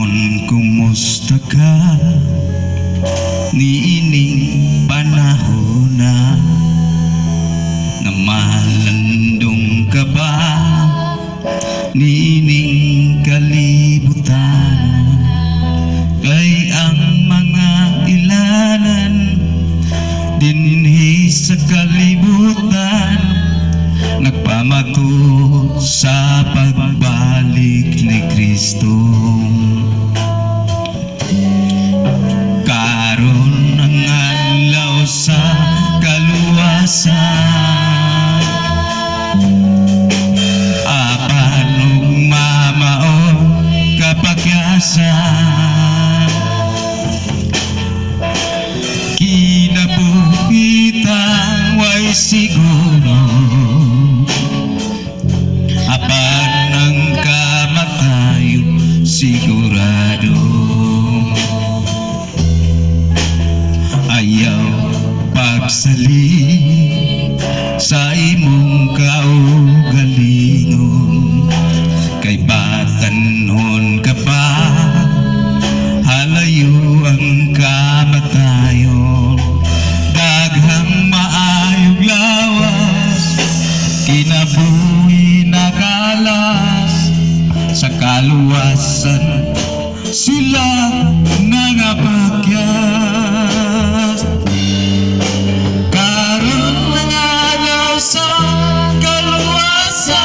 Karon kumusta ka niining panahon na? Namalandong ka ba niining kalibutan? Kay ang mga ilanan dinhi sa kalibutan nagpamatud sa pagbalik ni Kristo. Karon ang adlaw sa kaluwasan, apan ug mamaon kapakyasan. Kinabuhitang way siguro, apan ang kamatayon sigurado. Ayaw pagsalig sa imong kaugalingon, kay batan-on ka pa, halayo ang kamatayon. Daghang maayong lawas, kinabuhi nakalas. Sa kaluwasan sila nangapakyas. Karon ang adlaw sa kaluwasan,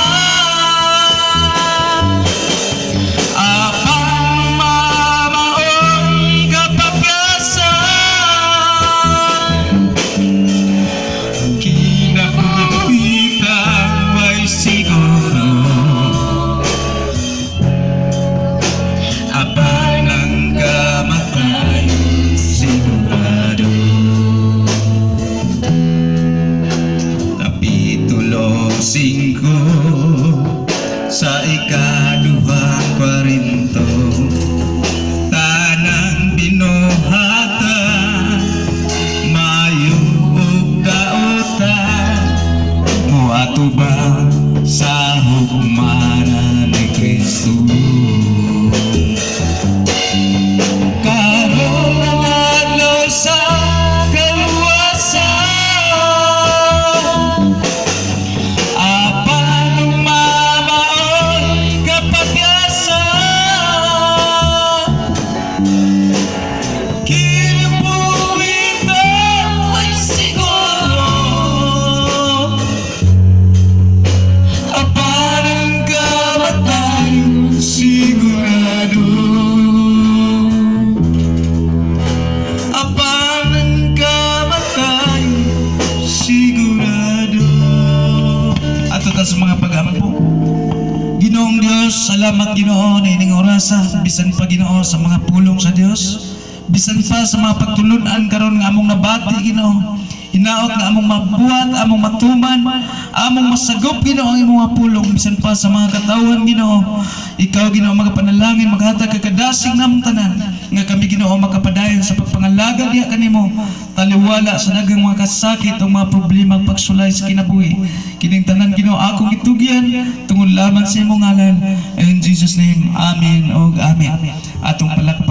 apan mamaon kapakyasan. Kinabuhitang may siguro, apan ang kamatayon sigurado. Kapitulo 5 sa ikaduhang Korinto, tanang binuhatan, mayo ug dautan, moatubang sa hukmanan ni Kristo. Karon ang adlaw sa kaluwasan, apan mamaon kapakyasan. Kinabuhitang may siguro, apan ang kamatayon sigurado. Apan ang kamatayon sigurado. Ato ta sa mga pagampo. Ginoong Dios, salamat, Ginoo, niining orasa, bisan pa, Ginoo, sa mga pulong sa Dios, bisan pa sa mga pagtulunan karon nga among nabati, Ginoo. Hinaot nga among mabuhat, among matuman, among masagop, Ginoo, ang imong mga pulong, bisan pa sa mga katawhan, Ginoo. Ikaw, Ginoo, magapanalangin, maghatag kag kadasig namong tanan nga kami, Ginoo, makapadayon sa pagpangalaga diha kanimo taliwala sa daghang mga kasakit o mga problema, pagsulay sa kinabuhi. Kining tanan, Ginoo, akong gitugyan tungod lamang sa imong ngalan. In Jesus' name, amen og amen. Atong palakpak.